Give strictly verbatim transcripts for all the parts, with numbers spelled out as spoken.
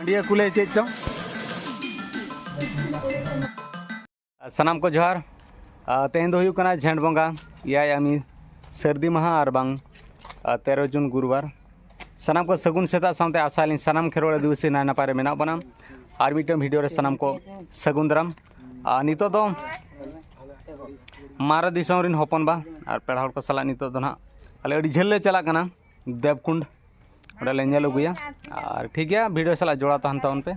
ᱤᱭᱟᱹ ᱠᱚ ᱞᱟᱹᱭ ᱪᱮᱫ ᱪᱚᱝ? ᱥᱟᱱᱟᱢ ᱠᱚ ᱡᱚᱦᱟᱨ᱾ ᱟᱨ ᱛᱮᱦᱮᱧ ᱫᱚ ᱦᱩᱭᱩᱜ ᱠᱟᱱᱟ ᱡᱷᱮᱸᱴ ᱵᱚᱸᱜᱟ ᱮᱭᱟᱭ ᱟᱢᱤ, ᱥᱟᱹᱨᱫᱤ ᱢᱟᱦᱟ ᱟᱨ ᱵᱟᱝ, ᱟᱨ ᱛᱮᱨᱚ ᱡᱩᱱ ᱜᱩᱨᱩᱵᱟᱨ᱾ ᱥᱟᱱᱟᱢ ᱠᱚ ᱥᱟᱹᱜᱩᱱ ᱥᱮᱛᱟᱜ ᱥᱟᱶᱛᱮ ᱟᱥᱟᱭᱟᱞᱤᱧ ᱥᱟᱱᱟᱢ ᱠᱷᱮᱨᱣᱟᱲ ᱟᱹᱫᱤᱵᱟᱹᱥᱤ ᱱᱟᱭ ᱱᱟᱯᱟᱭ ᱨᱮ ᱢᱮᱱᱟᱜ ᱵᱚᱱᱟ᱾ ᱟᱨ ᱢᱤᱫᱴᱟᱝ ᱵᱷᱤᱰᱤᱭᱳ ᱨᱮ ᱥᱟᱱᱟᱢ ᱠᱚ ᱥᱟᱹᱜᱩᱱ ᱫᱟᱨᱟᱢ᱾ ᱟᱨ ᱱᱤᱛᱚᱜ ᱫᱚ ᱢᱟᱨᱮ ᱫᱤᱥᱚᱢ ᱨᱮᱱ ᱦᱚᱯᱚᱱ ᱵᱟ ᱟᱨ ᱯᱮᱲᱟ ᱦᱚᱲ ᱠᱚ ᱥᱟᱞᱟᱜ ᱱᱤᱛᱚᱜ ᱫᱚ ᱱᱟᱦᱟᱜ ᱟᱞᱮ ᱟᱹᱰᱤ ᱡᱷᱟᱹᱞ ᱞᱮ ᱪᱟᱞᱟᱜ ᱠᱟᱱᱟ, ᱫᱮᱵᱽᱠᱩᱸᱰ᱾ ᱚᱸᱰᱮ ᱞᱮ ᱧᱮᱞ ᱟᱹᱜᱩᱭᱟ᱾ ᱟᱨ ᱴᱷᱤᱠ ᱜᱮᱭᱟ, ᱵᱷᱤᱰᱤᱭᱳ ᱥᱟᱞᱟᱜ ᱡᱚᱲᱟᱣ ᱛᱟᱦᱮᱱ ᱛᱟᱵᱚᱱ ᱯᱮ᱾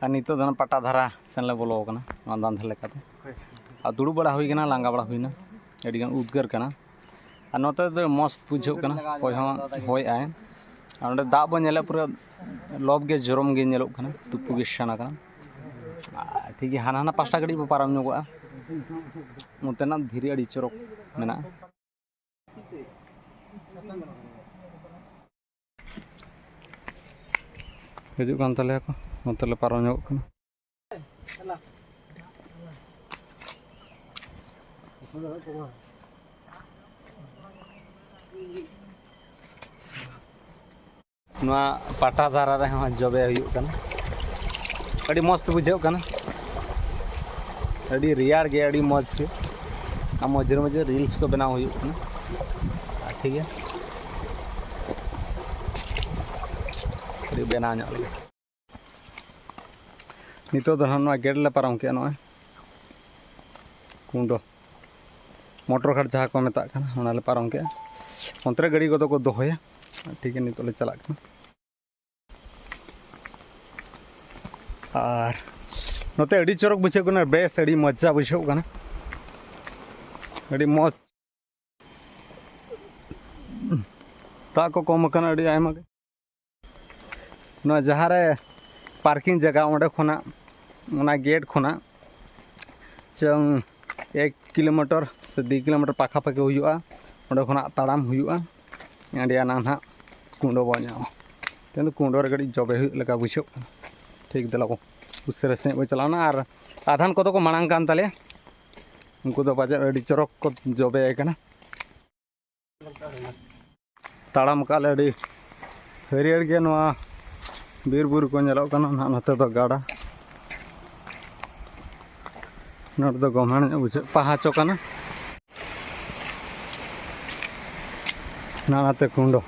ᱟᱨ ᱱᱤᱛᱚᱜ ᱫᱚ ᱱᱟᱜ ᱯᱟᱴᱟ ᱫᱷᱟᱨᱟ ᱥᱮᱱ ᱞᱮ ᱵᱚᱞᱚ ᱟᱠᱟᱱᱟ, ᱱᱚᱣᱟ ᱫᱟᱱᱫᱷᱟ ᱞᱮᱠᱟᱛᱮ᱾ ᱟᱨ ᱫᱩᱲᱩᱵ ᱵᱟᱲᱟ ᱦᱩᱭ ᱠᱟᱱᱟ, ᱞᱟᱸᱜᱟ ᱵᱟᱲᱟ ᱦᱩᱭᱱᱟ, ᱟᱹᱰᱤᱜᱟᱱ ᱩᱫᱽᱜᱟᱹᱨ ᱠᱟᱱᱟ᱾ ᱟᱨ ᱱᱚᱛᱮ ᱫᱚ ᱢᱚᱸᱡᱽ ᱵᱩᱡᱷᱟᱹᱜ ᱠᱟᱱᱟ, ᱦᱚᱭ ᱦᱚᱸ ᱦᱚᱭᱮᱜᱼᱟᱭ᱾ ᱟᱨ ᱚᱸᱰᱮ ᱫᱟᱜ ᱵᱚᱱ ᱧᱮᱞᱮᱫ, ᱯᱩᱨᱟᱹ ᱞᱚᱵ ᱜᱮ ᱡᱚᱨᱚᱢ ᱜᱮ ᱧᱮᱞᱚᱜ ᱠᱟᱱᱟ, ᱛᱩᱯᱩ ᱜᱮ ᱥᱟᱱᱟ ᱠᱟᱱᱟ᱾ ᱟᱨ ᱴᱷᱤᱠ ᱜᱮᱭᱟ, ᱦᱟᱱᱟ ᱦᱟᱱᱟ ᱯᱟᱥᱴᱟ ᱠᱟᱹᱴᱤᱡ ᱵᱚ ᱯᱟᱨᱚᱢ ᱧᱚᱜᱚᱜᱼᱟ, ᱚᱱᱛᱮᱱᱟᱜ ᱫᱷᱤᱨᱤ ᱟᱹᱰᱤ ᱪᱚᱨᱚᱠ ᱢᱮᱱᱟᱜᱼᱟ᱾ ᱦᱤᱡᱩᱜ ᱠᱟᱱ ᱛᱟᱞᱮᱭᱟ ᱠᱚ, ᱱᱚᱛᱮ ᱞᱮ ᱯᱟᱨᱚᱢ ᱧᱚᱜᱚᱜ ᱠᱟᱱᱟ᱾ ᱱᱚᱣᱟ ᱯᱟᱴᱟ ᱫᱷᱟᱨᱟ ᱨᱮᱦᱚᱸ ᱡᱚᱵᱮ ᱦᱩᱭᱩᱜ ᱠᱟᱱᱟ, ᱟᱹᱰᱤ ᱢᱚᱡᱽ ᱵᱩᱡᱷᱟᱹᱜ ᱠᱟᱱᱟ, ᱟᱹᱰᱤ ᱨᱮᱭᱟᱲ ᱜᱮ, ᱟᱹᱰᱤ ᱢᱚᱡᱽ ᱜᱮ᱾ ᱟᱨ ᱢᱚᱡᱽᱨᱮ ᱢᱚᱡᱽᱨᱮ ᱨᱤᱞᱥ ᱠᱚ ᱵᱮᱱᱟᱣ ᱦᱩᱭᱩᱜ ᱠᱟᱱᱟ᱾ ᱟᱨ ᱴᱷᱤᱠ ᱜᱮᱭᱟ, ᱟᱹᱰᱤ ᱵᱮᱱᱟᱣ ᱧᱚᱜ ᱞᱮᱜᱮ᱾ ᱱᱤᱛᱚᱜ ᱫᱚ ᱱᱟᱦᱟᱜ ᱱᱚᱣᱟ ᱜᱮᱴ ᱞᱮ ᱯᱟᱨᱚᱢ ᱠᱮᱜᱼᱟ, ᱱᱚᱜᱼᱚᱭ ᱠᱩᱸᱰᱚ ᱢᱚᱴᱚᱨ ᱜᱷᱟᱴ ᱡᱟᱦᱟᱸ ᱠᱚ ᱢᱮᱛᱟᱜ ᱠᱟᱱᱟ, ᱚᱱᱟ ᱞᱮ ᱯᱟᱨᱚᱢ ᱠᱮᱜᱼᱟ᱾ ᱚᱱᱛᱮ ᱨᱮ ᱜᱟᱹᱰᱤ ᱠᱚᱫᱚ ᱠᱚ ᱫᱚᱦᱚᱭᱟ᱾ ᱴᱷᱤᱠ ᱜᱮᱭᱟ, ᱱᱤᱛᱚᱜ ᱞᱮ ᱪᱟᱞᱟᱜ ᱠᱟᱱᱟ᱾ ᱟᱨ ᱱᱚᱛᱮ ᱟᱹᱰᱤ ᱪᱚᱨᱚᱠ ᱵᱩᱡᱷᱟᱹᱜ ᱠᱟᱱᱟ, ᱵᱮᱥ ᱟᱹᱰᱤ ᱢᱚᱡᱟ ᱵᱩᱡᱷᱟᱹᱜ ᱠᱟᱱᱟ, ᱟᱹᱰᱤ ᱢᱚᱡᱽ᱾ ᱫᱟᱜ ᱠᱚ ᱠᱚᱢ ᱟᱠᱟᱱᱟ ᱟᱹᱰᱤ ᱟᱭᱢᱟ ᱜᱮ᱾ ᱱᱚᱣᱟ ᱡᱟᱦᱟᱸ ᱨᱮ ᱯᱟᱨᱠᱤᱝ ᱡᱟᱭᱜᱟ, ᱚᱸᱰᱮ ᱠᱷᱚᱱᱟᱜ, ᱚᱱᱟ ᱜᱮᱴ ᱠᱷᱚᱱᱟᱜ ᱪᱚᱝ ᱮᱠ ᱠᱤᱞᱳᱢᱤᱴᱟᱨ ᱥᱮ ᱫᱩᱭ ᱠᱤᱞᱳᱢᱤᱴᱟᱨ ᱯᱟᱠᱷᱟ ᱯᱟᱠᱤ ᱦᱩᱭᱩᱜᱼᱟ᱾ ᱚᱸᱰᱮ ᱠᱷᱚᱱᱟᱜ ᱛᱟᱲᱟᱢ ᱦᱩᱭᱩᱜᱼᱟ, ᱟᱹᱰᱤ ᱟᱱᱟᱝ ᱱᱟᱦᱟᱜ ᱠᱩᱸᱰᱚ ᱵᱚᱱ ᱧᱟᱢᱟ᱾ ᱛᱮᱦᱮᱧ ᱫᱚ ᱠᱩᱸᱰᱚ ᱨᱮ ᱠᱟᱹᱴᱤᱡ ᱡᱚᱵᱮ ᱦᱩᱭᱩᱜ ᱞᱮᱠᱟ ᱵᱩᱡᱷᱟᱹᱜ ᱠᱟᱱᱟ᱾ ᱴᱷᱤᱠ, ᱫᱮᱞᱟ ᱵᱚ ᱩᱥᱟᱹᱨᱟ ᱥᱟᱺᱦᱤᱡ ᱵᱚ ᱪᱟᱞᱟᱣᱱᱟ᱾ ᱟᱨ ᱟᱫᱷᱟᱱ ᱠᱚᱫᱚ ᱠᱚ ᱢᱟᱲᱟᱝ ᱠᱟᱱ ᱛᱟᱞᱮᱭᱟ, ᱩᱱᱠᱩ ᱫᱚ ᱯᱟᱪᱮᱫ ᱟᱹᱰᱤ ᱪᱚᱨᱚᱠ ᱠᱚ ᱡᱚᱵᱮ ᱟᱠᱟᱱᱟ᱾ ᱛᱟᱲᱟᱢ ᱠᱟᱜ ᱞᱮ ᱟᱹᱰᱤ ᱦᱟᱹᱨᱭᱟᱹᱲ ᱜᱮ ᱱᱚᱣᱟ ᱵᱤᱨ ᱵᱩᱨᱩ ᱠᱚ ᱧᱮᱞᱚᱜ ᱠᱟᱱᱟ ᱱᱟᱦᱟᱜ᱾ ᱱᱚᱛᱮ ᱫᱚ ᱜᱟᱰᱟ, ᱱᱚᱰᱮ ᱫᱚ ᱜᱚᱢᱦᱟᱲ ᱧᱚᱜ ᱵᱩᱡᱷᱟᱹᱜ, ᱯᱟᱦᱟᱪᱚ ᱠᱟᱱᱟ᱾ ᱱᱟᱱᱟᱛᱮ ᱠᱩᱸᱰᱚ᱾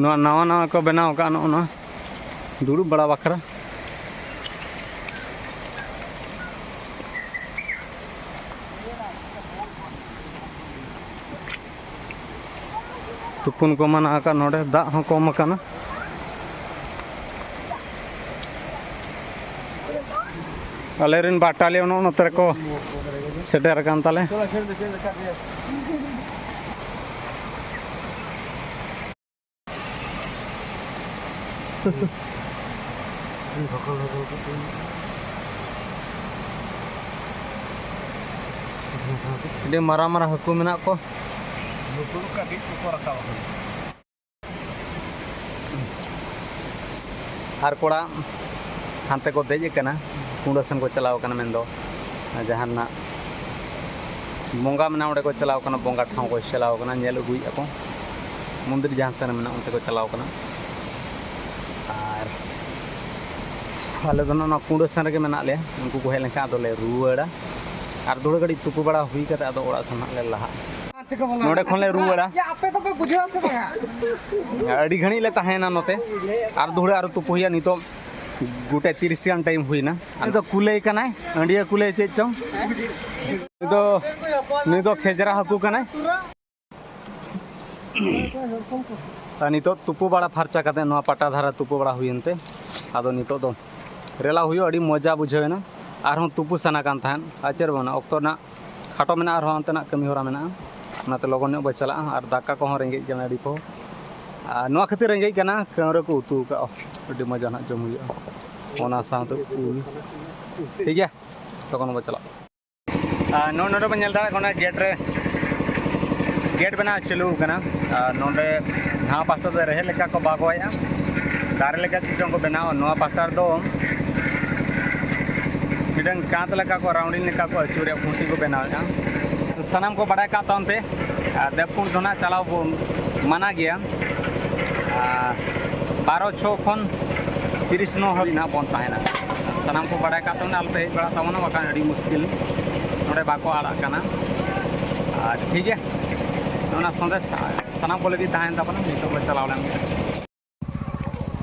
ᱱᱚᱣᱟ ᱱᱟᱣᱟ ᱱᱟᱣᱟ ᱠᱚ ᱵᱮᱱᱟᱣ ᱟᱠᱟᱫ, ᱱᱚᱜᱼᱚ ᱱᱚᱣᱟ ᱫᱩᱲᱩᱵ ᱵᱟᱲᱟ ᱵᱟᱠᱷᱨᱟ᱾ ᱛᱩᱯᱩᱱ ᱠᱚ ᱢᱟᱱᱟ ᱟᱠᱟᱫ ᱱᱚᱰᱮ, ᱫᱟᱜ ᱦᱚᱸ ᱠᱚᱢ ᱟᱠᱟᱱᱟ᱾ ᱟᱞᱮ ᱨᱮᱱ ᱵᱟᱴᱟᱞᱤᱭᱟᱱ ᱱᱚᱜᱼᱚ ᱱᱚᱛᱮ ᱨᱮᱠᱚ ᱥᱮᱴᱮᱨ ᱟᱠᱟᱱ ᱛᱟᱞᱮ᱾ ᱟᱹᱰᱤ ᱢᱟᱨᱟᱝ ᱢᱟᱨᱟᱝ ᱦᱟᱹᱠᱩ ᱢᱮᱱᱟᱜ ᱠᱚ᱾ ᱱᱩᱠᱩ ᱠᱟᱹᱴᱤᱡ ᱠᱚᱠᱚ ᱨᱟᱠᱟᱵ ᱟᱠᱟᱱᱟ᱾ ᱟᱨ ᱠᱚᱲᱟ ᱦᱟᱱᱛᱮ ᱠᱚ ᱫᱮᱡ ᱟᱠᱟᱱᱟ, ᱠᱩᱸᱰᱟᱹ ᱥᱮᱱ ᱠᱚ ᱪᱟᱞᱟᱣ ᱟᱠᱟᱱᱟ, ᱢᱮᱱᱫᱚ ᱡᱟᱦᱟᱱᱟᱜ ᱵᱚᱸᱜᱟ ᱢᱮᱱᱟᱜᱼᱟ, ᱚᱸᱰᱮ ᱠᱚ ᱪᱟᱞᱟᱣ ᱟᱠᱟᱱᱟ, ᱵᱚᱸᱜᱟ ᱴᱷᱟᱶ ᱠᱚ ᱪᱟᱞᱟᱣ ᱟᱠᱟᱱᱟ, ᱧᱮᱞ ᱟᱹᱜᱩᱭᱮᱫᱼᱟ ᱠᱚ, ᱢᱚᱱᱫᱤᱨ ᱡᱟᱦᱟᱸ ᱥᱮᱱ ᱨᱮ ᱢᱮᱱᱟᱜᱼᱟ, ᱚᱱᱛᱮ ᱠᱚ ᱪᱟᱞᱟᱣ ᱟᱠᱟᱱᱟ᱾ ᱟᱨ ᱟᱞᱮ ᱫᱚ ᱱᱚᱜᱼᱚ ᱱᱚᱣᱟ ᱠᱩᱸᱰᱟᱹ ᱥᱮᱱ ᱨᱮᱜᱮ ᱢᱮᱱᱟᱜ ᱞᱮᱭᱟ, ᱩᱱᱠᱩ ᱠᱚ ᱦᱮᱡ ᱞᱮᱱᱠᱷᱟᱱ ᱟᱫᱚᱞᱮ ᱨᱩᱣᱟᱹᱲᱟ᱾ ᱟᱨ ᱫᱩᱲᱟᱹ ᱜᱷᱟᱹᱲᱤᱡ ᱛᱩᱯᱩ ᱵᱟᱲᱟ ᱦᱩᱭ ᱠᱟᱛᱮ ᱟᱫᱚ ᱚᱲᱟᱜ ᱥᱮᱱ ᱦᱟᱸᱜ ᱞᱮ ᱞᱟᱦᱟᱜᱼᱟ᱾ ᱱᱚᱰᱮ ᱠᱷᱚᱱ ᱞᱮ ᱨᱩᱣᱟᱹᱲᱟ᱾ ᱭᱟ, ᱟᱯᱮ ᱫᱚᱯᱮ ᱵᱩᱡᱷᱟᱹᱣᱟ ᱥᱮ ᱵᱟᱝᱟ? ᱟᱹᱰᱤ ᱜᱷᱟᱹᱲᱤᱡ ᱞᱮ ᱛᱟᱦᱮᱸᱭᱮᱱᱟ ᱱᱚᱛᱮ, ᱟᱨ ᱫᱩᱦᱲᱟᱹ ᱟᱨᱚ ᱛᱩᱯᱩ ᱦᱩᱭᱩᱜᱼᱟ᱾ ᱱᱤᱛᱚᱜ ᱜᱚᱴᱟ ᱛᱤᱨᱤᱥ ᱜᱟᱱ ᱴᱟᱭᱤᱢ ᱦᱩᱭᱱᱟ᱾ ᱩᱱᱤ ᱫᱚ ᱠᱩᱞᱟᱹᱭ ᱠᱟᱱᱟᱭ, ᱟᱹᱰᱤᱭᱟᱹ ᱠᱩᱞᱟᱹᱭ ᱪᱮᱫ ᱪᱚᱝ᱾ ᱱᱩᱭ ᱫᱚ, ᱱᱩᱭ ᱫᱚ ᱠᱷᱮᱡᱽᱨᱟ ᱦᱟᱹᱠᱩ ᱠᱟᱱᱟᱭ᱾ ᱟᱨ ᱱᱤᱛᱚᱜ ᱛᱩᱯᱩ ᱵᱟᱲᱟ ᱯᱷᱟᱨᱪᱟ ᱠᱟᱛᱮ ᱱᱚᱣᱟ ᱯᱟᱴᱟ ᱫᱷᱟᱨᱟ ᱛᱩᱯᱩ ᱵᱟᱲᱟ ᱦᱩᱭᱮᱱ ᱛᱮ ᱟᱫᱚ ᱱᱤᱛᱚᱜ ᱫᱚ ᱨᱮᱞᱟ ᱦᱩᱭᱩᱜᱼᱟ᱾ ᱟᱹᱰᱤ ᱢᱚᱡᱟ ᱵᱩᱡᱷᱟᱹᱣ ᱮᱱᱟ, ᱟᱨᱦᱚᱸ ᱛᱩᱯᱩ ᱥᱟᱱᱟ ᱠᱟᱱ ᱛᱟᱦᱮᱸᱫ᱾ ᱟᱨ ᱪᱮᱫ ᱵᱟᱝ, ᱚᱠᱛᱚ ᱨᱮᱱᱟᱜ ᱠᱷᱟᱴᱚ ᱢᱮᱱᱟᱜᱼᱟ, ᱟᱨᱦᱚᱸ ᱦᱟᱱᱛᱮᱱᱟᱜ ᱠᱟᱹᱢᱤ ᱦᱚᱨᱟ ᱢᱮᱱᱟᱜᱼᱟ, ᱚᱱᱟᱛᱮ ᱞᱚᱜᱚᱱ ᱧᱚᱜ ᱵᱚ ᱪᱟᱞᱟᱜᱼᱟ᱾ ᱟᱨ ᱫᱟᱠᱟ ᱠᱚᱦᱚᱸ ᱨᱮᱸᱜᱮᱡ ᱠᱟᱱᱟ ᱟᱹᱰᱤ ᱯᱚᱦᱚ, ᱟᱨ ᱱᱚᱣᱟ ᱠᱷᱟᱹᱛᱤᱨ ᱨᱮᱸᱜᱮᱡ ᱠᱟᱱᱟ, ᱠᱟᱹᱣᱨᱟᱹ ᱠᱚ ᱩᱛᱩ ᱟᱠᱟᱫᱼᱟ, ᱟᱹᱰᱤ ᱢᱚᱡᱟ ᱱᱟᱦᱟᱜ ᱡᱚᱢ ᱦᱩᱭᱩᱜᱼᱟ ᱚᱱᱟ ᱥᱟᱶᱛᱮ ᱩᱞ᱾ ᱴᱷᱤᱠ ᱜᱮᱭᱟ, ᱞᱚᱜᱚᱱ ᱵᱚ ᱪᱟᱞᱟᱜᱼᱟ᱾ ᱟᱨ ᱱᱚᱜᱼᱚᱭ ᱱᱚᱰᱮ ᱵᱚᱱ ᱧᱮᱞ ᱫᱟᱲᱮᱭᱟᱜ ᱠᱟᱱᱟ, ᱜᱮᱴ ᱨᱮ, ᱜᱮᱴ ᱵᱮᱱᱟᱣ ᱪᱟᱹᱞᱩ ᱟᱠᱟᱱᱟ᱾ ᱟᱨ ᱱᱚᱰᱮ ᱱᱟᱣᱟ ᱯᱟᱥᱴᱟ ᱫᱚ ᱨᱮᱦᱮᱫ ᱞᱮᱠᱟ ᱠᱚ ᱵᱟᱜᱚᱭᱮᱫᱼᱟ, ᱫᱟᱨᱮ ᱞᱮᱠᱟ ᱪᱮᱫ ᱪᱚᱝ ᱠᱚ ᱵᱮᱱᱟᱣᱟ᱾ ᱱᱚᱣᱟ ᱯᱟᱥᱴᱟ ᱨᱮᱫᱚ ᱢᱤᱫᱴᱟᱝ ᱠᱟᱸᱛ ᱞᱮᱠᱟ ᱠᱚ ᱨᱟᱣᱩᱱᱰᱤᱝ ᱞᱮᱠᱟ ᱠᱚ ᱟᱹᱪᱩᱨᱮᱫᱼᱟ, ᱠᱷᱩᱱᱴᱤ ᱠᱚ ᱵᱮᱱᱟᱣᱮᱫᱼᱟ᱾ ᱥᱟᱱᱟᱢ ᱠᱚ ᱵᱟᱲᱟᱭ ᱠᱟᱜ ᱛᱟᱵᱚᱱ ᱯᱮ, ᱟᱨ ᱫᱮᱵᱽᱠᱩᱸᱰ ᱫᱚ ᱱᱟᱜ ᱪᱟᱞᱟᱣ ᱵᱚᱱ ᱢᱟᱱᱟ ᱜᱮᱭᱟ᱾ ᱟᱨ ᱵᱟᱨᱚ ᱪᱷᱚ ᱠᱷᱚᱱ ᱛᱤᱨᱤᱥ ᱱᱚ ᱦᱟᱹᱵᱤᱡ ᱱᱟᱜ ᱵᱚᱱ ᱛᱟᱦᱮᱱᱟ᱾ ᱥᱟᱱᱟᱢ ᱠᱚ ᱵᱟᱲᱟᱭ ᱠᱟᱜ ᱛᱟᱵᱚᱱᱟ, ᱟᱞᱚᱯᱮ ᱦᱮᱡ ᱵᱟᱲᱟᱜ ᱛᱟᱵᱚᱱᱟ, ᱵᱟᱠᱷᱟᱱ ᱟᱹᱰᱤ ᱢᱩᱥᱠᱤᱞ, ᱱᱚᱰᱮ ᱵᱟᱠᱚ ᱟᱲᱟᱜ ᱠᱟᱱᱟ᱾ ᱟᱨ ᱴᱷᱤᱠ ᱜᱮᱭᱟ, ᱚᱱᱟ ᱥᱟᱸᱫᱮᱥ ᱥᱟᱱᱟᱢ ᱠᱚ ᱞᱟᱹᱜᱤᱫ ᱛᱟᱦᱮᱱ ᱛᱟᱵᱚᱱᱟ᱾ ᱱᱤᱛᱚᱜ ᱵᱚ ᱪᱟᱞᱟᱣ ᱞᱮᱱ ᱜᱮ᱾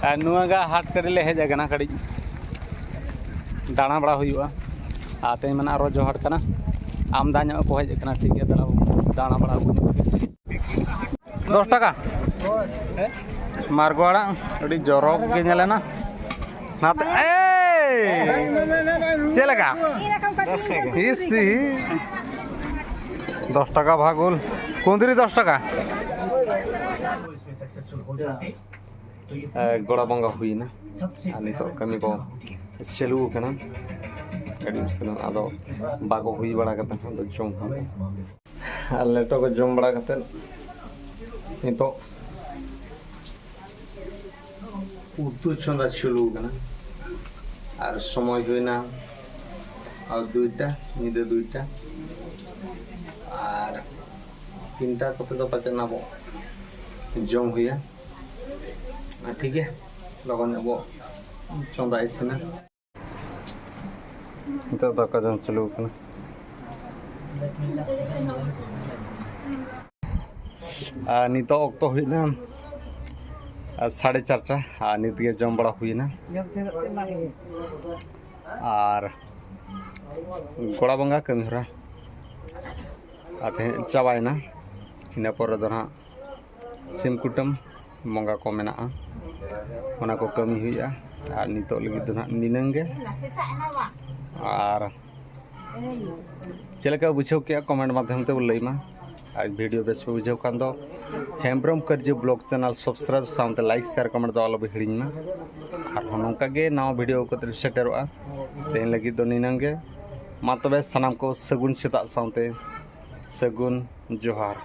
ᱟᱨ ᱱᱚᱣᱟ ᱜᱟ ᱦᱟᱴ ᱠᱟᱹᱴᱤᱡ ᱞᱮ ᱦᱮᱡ ᱟᱠᱟᱱᱟ, ᱠᱟᱹᱴᱤᱡ ᱫᱟᱬᱟ ᱵᱟᱲᱟ ᱦᱩᱭᱩᱜᱼᱟ᱾ ᱟᱨ ᱛᱮᱦᱮᱧ ᱢᱟ ᱱᱟᱜ ᱨᱚᱡᱚ ᱦᱟᱴ ᱠᱟᱱᱟ, ᱟᱢᱫᱟ ᱧᱚᱜ ᱠᱚ ᱦᱮᱡ ᱟᱠᱟᱱᱟ᱾ ᱴᱷᱤᱠ ᱜᱮᱭᱟ, ᱫᱟᱬᱟ, ᱫᱟᱬᱟ ᱵᱟᱲᱟ ᱦᱩᱭᱩᱜᱼᱟ᱾ ᱫᱚᱥ ᱴᱟᱠᱟ ᱢᱟᱨᱜᱚ ᱟᱲᱟᱜ, ᱟᱹᱰᱤ ᱡᱚᱨᱚᱠ ᱜᱮ ᱧᱮᱞᱮᱱᱟ᱾ ᱱᱟᱛᱮ, ᱮᱭ! ᱪᱮᱫ ᱞᱮᱠᱟ? ᱤᱥᱤ! ᱫᱚᱥ ᱴᱟᱠᱟ ᱵᱷᱟᱜᱩᱞ, ᱠᱩᱸᱫᱽᱨᱤ ᱫᱚᱥ ᱴᱟᱠᱟ᱾ ᱮ, ᱜᱚᱲᱟ ᱵᱚᱸᱜᱟ ᱦᱩᱭᱱᱟ, ᱟᱨ ᱱᱤᱛᱚᱜ ᱠᱟᱹᱢᱤ ᱠᱚ ᱪᱟᱹᱞᱩ ᱟᱠᱟᱱᱟ᱾ ᱟᱹᱰᱤ ᱩᱥᱟᱹᱨᱟ ᱟᱫᱚ ᱵᱟᱠᱚ ᱦᱩᱭ ᱵᱟᱲᱟ ᱠᱟᱛᱮ ᱦᱟᱸᱜ ᱫᱚ ᱡᱚᱢ ᱦᱟᱸᱜ᱾ ᱟᱨ ᱞᱮᱴᱚ ᱠᱚ ᱡᱚᱢ ᱵᱟᱲᱟ ᱠᱟᱛᱮ ᱱᱤᱛᱚᱜ ᱩᱛᱩ ᱪᱚᱸᱫᱟ ᱪᱟᱹᱞᱩ ᱟᱠᱟᱱᱟ᱾ ᱟᱨ ᱥᱚᱢᱚᱭ ᱦᱩᱭᱱᱟ ᱟᱨ ᱫᱩᱭᱴᱟ, ᱧᱤᱫᱟᱹ ᱫᱩᱭᱴᱟ᱾ ᱟᱨ ᱛᱤᱱᱴᱟ ᱠᱚᱛᱮ ᱫᱚ ᱯᱟᱪᱮᱫ ᱟᱵᱚ ᱡᱚᱢ ᱦᱩᱭᱟ᱾ ᱟᱨ ᱴᱷᱤᱠ ᱜᱮᱭᱟ, ᱞᱚᱜᱚᱱ ᱧᱚᱜ ᱵᱚ ᱪᱚᱸᱫᱟ ᱤᱥᱤᱱᱟ᱾ ᱱᱤᱛᱚᱜ ᱫᱟᱠᱟ ᱡᱚᱢ ᱪᱟᱹᱞᱩ ᱟᱠᱟᱱᱟ᱾ ᱟᱨ ᱱᱤᱛᱚᱜ ᱚᱠᱛᱚ ᱦᱩᱭᱱᱟ ᱟᱨ ᱥᱟᱲᱮ ᱪᱟᱨᱴᱟ, ᱟᱨ ᱱᱤᱛ ᱜᱮ ᱡᱚᱢ ᱵᱟᱲᱟ ᱦᱩᱭᱱᱟ᱾ ᱟᱨ ᱜᱚᱲᱟ ᱵᱚᱸᱜᱟ ᱠᱟᱹᱢᱤ ᱦᱚᱨᱟ ᱟᱨ ᱛᱮᱦᱮᱧ ᱪᱟᱵᱟᱭᱮᱱᱟ᱾ ᱤᱱᱟᱹ ᱯᱚᱨᱮ ᱫᱚ ᱱᱟᱦᱟᱜ ᱥᱤᱢ ᱠᱩᱴᱟᱹᱢ ᱵᱚᱸᱜᱟ ᱠᱚ ᱢᱮᱱᱟᱜᱼᱟ, ᱚᱱᱟ ᱠᱚ ᱠᱟᱹᱢᱤ ᱦᱩᱭᱩᱜᱼᱟ᱾ ᱟᱨ ᱱᱤᱛᱚᱜ ᱞᱟᱹᱜᱤᱫ ᱫᱚ ᱱᱟᱦᱟᱜ ᱱᱤᱱᱟᱹᱝ ᱜᱮ᱾ ᱟᱨ ᱪᱮᱫ ᱞᱮᱠᱟ ᱵᱩᱡᱷᱟᱹᱣ ᱠᱮᱜᱼᱟ, ᱠᱚᱢᱮᱱᱴ ᱢᱟᱫᱽᱫᱷᱚᱢ ᱛᱮ ᱵᱚᱱ ᱞᱟᱹᱭ ᱢᱟ᱾ ᱟᱨ ᱵᱷᱤᱰᱤᱭᱳ ᱵᱮᱥ ᱯᱮ ᱵᱩᱡᱷᱟᱹᱣ ᱠᱷᱟᱱ ᱫᱚ ᱦᱮᱢᱵᱨᱚᱢ ᱠᱟᱹᱨᱡᱤ ᱵᱞᱚᱜ ᱪᱮᱱᱮᱞ ᱥᱟᱵᱥᱠᱨᱟᱭᱤᱵ ᱥᱟᱶᱛᱮ ᱞᱟᱭᱤᱠ, ᱥᱮᱭᱟᱨ, ᱠᱚᱢᱮᱱᱴ ᱫᱚ ᱟᱞᱚ ᱯᱮ ᱦᱤᱲᱤᱧ ᱢᱟ᱾ ᱟᱨᱦᱚᱸ ᱱᱚᱝᱠᱟ ᱜᱮ ᱱᱟᱣᱟ ᱵᱷᱤᱰᱤᱭᱳ ᱠᱚᱛᱮ ᱥᱮᱴᱮᱨᱚᱜᱼᱟ᱾ ᱛᱮᱦᱮᱧ ᱞᱟᱹᱜᱤᱫ ᱫᱚ ᱱᱤᱱᱟᱹᱝ ᱜᱮ᱾ ᱢᱟ ᱛᱚᱵᱮ ᱥᱟᱱᱟᱢ ᱠᱚ ᱥᱟᱹᱜᱩᱱ ᱥᱮᱛᱟᱜ ᱥᱟᱶᱛᱮ ᱥᱟᱹᱜᱩᱱ ᱡᱚᱦᱟᱨ᱾